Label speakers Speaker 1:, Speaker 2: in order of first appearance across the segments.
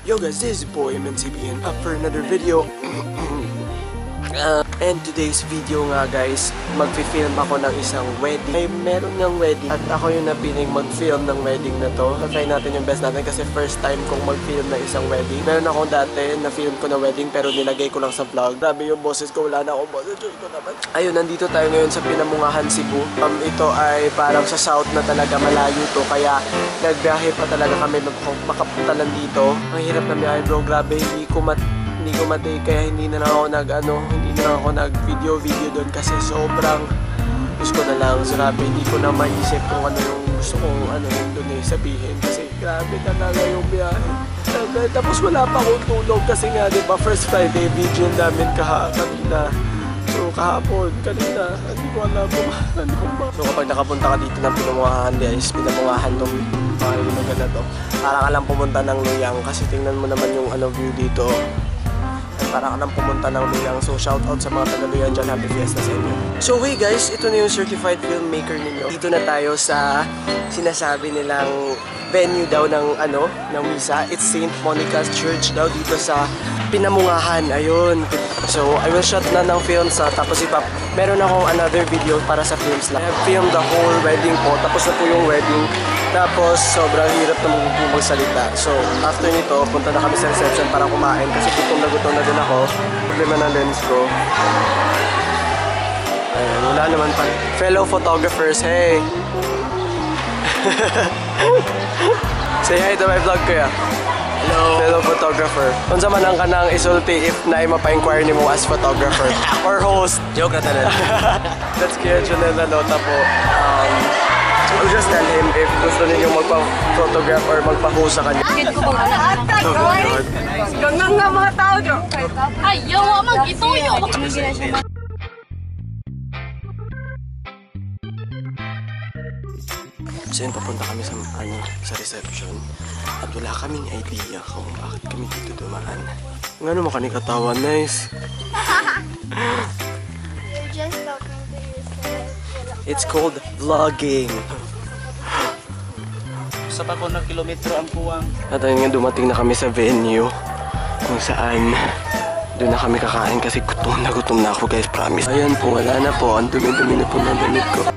Speaker 1: Yo guys, this is your boy MNCBN up for another video. And today's video nga guys, magfi-film ako ng isang wedding. Ay, meron niyang wedding at ako yung napiling mag-film ng wedding na to. Try natin yung best natin kasi first time kong mag-film ng isang wedding. Meron akong dati na film ko na wedding pero nilagay ko lang sa vlog. Grabe yung boses ko, wala na akong boses. Diyos ko naman. Ayun, nandito tayo ngayon sa Pinamungahan, Cebu. Ito ay parang sa south na talaga, malayo to. Kaya nagbiyahe pa talaga kami makapunta lang dito. Ang hirap na biyahe bro, grabe, hindi ko matake kaya hindi na lang ako nag ano, hindi na lang ako nag video video doon kasi sobrang gusto ko na lang, grabe, hindi ko na maisip kung ano yung gusto kong ano yung doon eh, sabihin kasi grabe talaga yung biyahe. Tapos wala pa akong tulog kasi nga 'di ba first Friday vigil namin kanina. So kahapon, kanina, hindi ko alam kung ano ba. So kapag nakapunta ka dito ng Pinamungahan guys, Pinamungahan tong pangalan na to, para ka lang pumunta ng Luyang kasi tingnan mo naman yung ano view dito. Para ka nang pumunta ng Luyang. So shout out sa mga taga Luyang dyan. Happy Fiesta sa inyo. So hey guys, ito na yung certified filmmaker ninyo. Dito na tayo sa sinasabi nilang venue daw ng ano, ng misa. It's St. Monica's Church daw dito sa Pinamungahan. Ayun. So I will shot na ng films tapos meron akong another video para sa films lang. I have filmed the whole wedding po. Tapos na po yung wedding. Tapos sobrang hirap na magsalita. So after nito, punta na kami sa reception para kumain kasi gutom na din ako. Problema ng lens ko. Ayun, wala naman pa. Fellow photographers, hey! Say hi to my vlog, kuya. Hello. Fellow photographer. Unsa man ang kanang isulti if na mapa-inquire nimo as photographer or host.
Speaker 2: Joke na tanan.
Speaker 1: That's Kuya Junel Lalota po. I'll just tell him if gusto ninyo magpa-photograph or magpa-host sa kanya. Oh God.
Speaker 3: Ganang nga mga tao, Dro.
Speaker 4: Ay, yawa mag-ituyo.
Speaker 1: So yun, papunta kami sa, ano, sa reception. At wala kaming idea kung bakit kami dito dumaan. Ngano mo kani katawa, nice.
Speaker 5: You're just talking to yourself.
Speaker 1: It's called vlogging.
Speaker 2: Sa pa ko ng kilometro ang kuwang.
Speaker 1: At ayun nga, dumating na kami sa venue kung saan doon na kami kakain kasi gutom na ako guys, promise. Ayan po, wala na po. Ang dumi-dumi na po ng damit ko.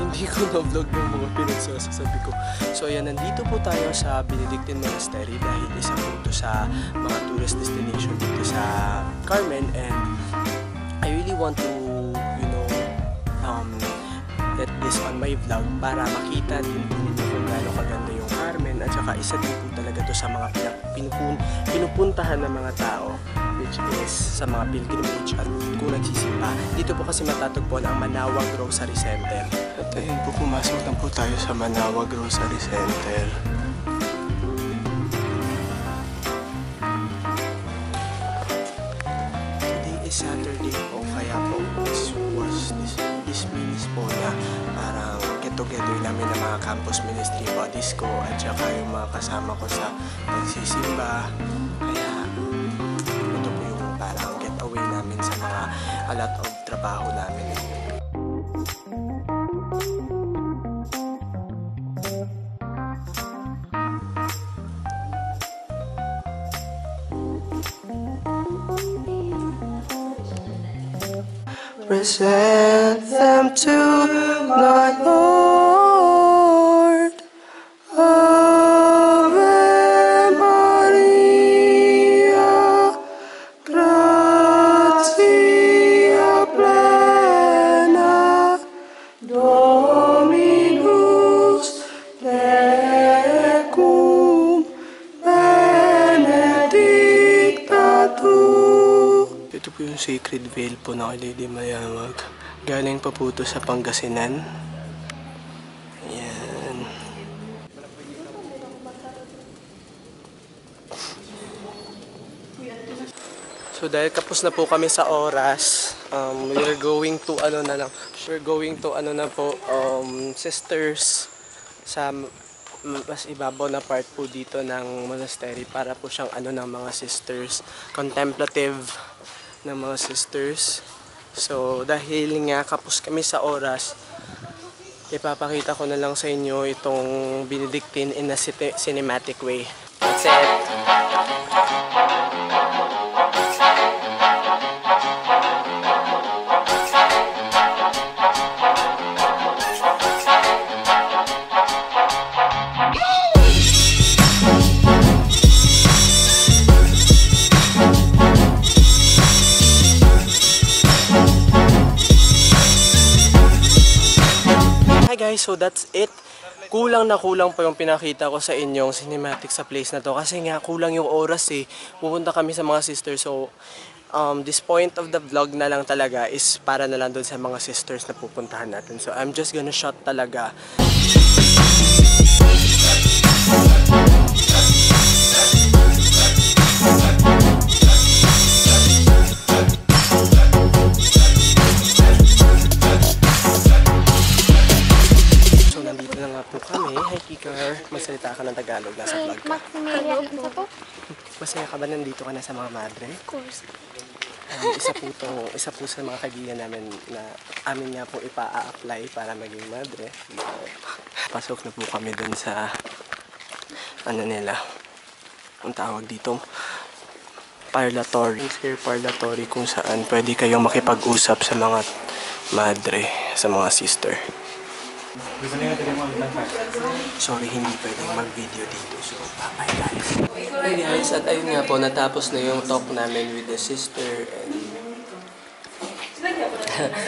Speaker 1: Hindi ko na-vlog yung mga pinagsasabi ko. So ayan, nandito po tayo sa Benedictine Monastery dahil isa po ito sa mga tourist destination dito sa Carmen, and I really want to, you know, let this on my vlog para makita din po ninyo kung gaano kaganda yung Carmen, at saka isa din po talaga to sa mga pinupuntahan ng mga tao, which is sa mga pilgrimage at kung nagsisimba. Dito po kasi matatagpuan ang Manaoag Rosary Center. At ayun po, pumasok na po tayo sa Manaoag Rosary Center. Today is Saturday po, kaya po this means po na parang get together namin ng mga campus ministry buddies ko at saka yung mga kasama ko sa pagsisimba. Kaya ito po yung parang getaway namin sa mga a lot of trabaho namin. Present them to my Lord. Ave Maria, gratia plena, Dominus tecum, benedicta tu. Ito po yung sacred veil po ng Lady Mayamag. Galing pa po ito sa Pangasinan. Ayan. So dahil kapos na po kami sa oras, we're going to ano na lang. We're going to ano na po, sisters sa mas ibabaw na part po dito ng monastery para po siyang ano ng mga sisters, contemplative ng mga sisters. So dahil nga kapos kami sa oras, Ipapakita ko na lang sa inyo itong Benedictine in a cinematic way. That's it. Hi guys, so that's it. Kulang na kulang pa yung pinakita ko sa inyong cinematic sa place na to kasi nga kulang yung oras eh. Pupunta kami sa mga sisters, so this point of the vlog na lang talaga is para na lang dun sa mga sisters na pupuntahan natin. So I'm just gonna shot talaga. So nandito na nga po kami. Hi Kikar. Magsalita ka ng Tagalog. Nasa vlog ka.
Speaker 5: Maximilian, ano to?
Speaker 1: Masaya ka ba nandito ka na sa mga madre?
Speaker 5: Of course.
Speaker 1: Isa po sa mga kaibigan namin na amin nga po ipa-apply para maging madre. Pasok na po kami dun sa ano nila, ang tawag dito, parlatory. Here, parlatory kung saan pwede kayong makipag-usap sa mga madre, sa mga sister. Sorry, hindi pwedeng mag-video dito. So, bye-bye guys. Hey guys, at ayun nga po, natapos na yung talk namin with the sister and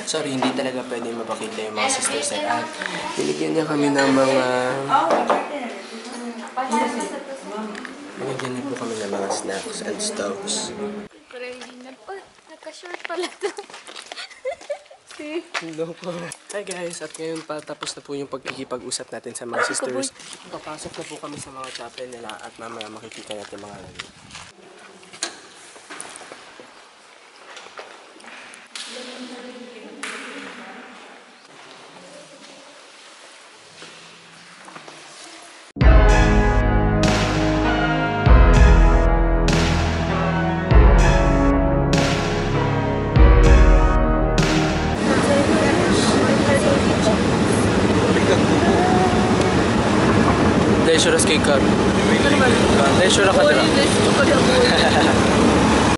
Speaker 1: sorry, hindi talaga pwede mapakita yung mga sisters eh. At binigyan niya kami ng mga binigyan niya po kami ng mga snacks and stuffs.
Speaker 5: Oh, naka-short pala to.
Speaker 1: Hello po. Hi guys, at ngayon pa tapos na po yung pagkikipag-usap natin sa mga sisters. Papasok na po kami sa mga chapel nila at mamaya makikita natin mga lagi. Leisure kay Kar. Leisure ka dira.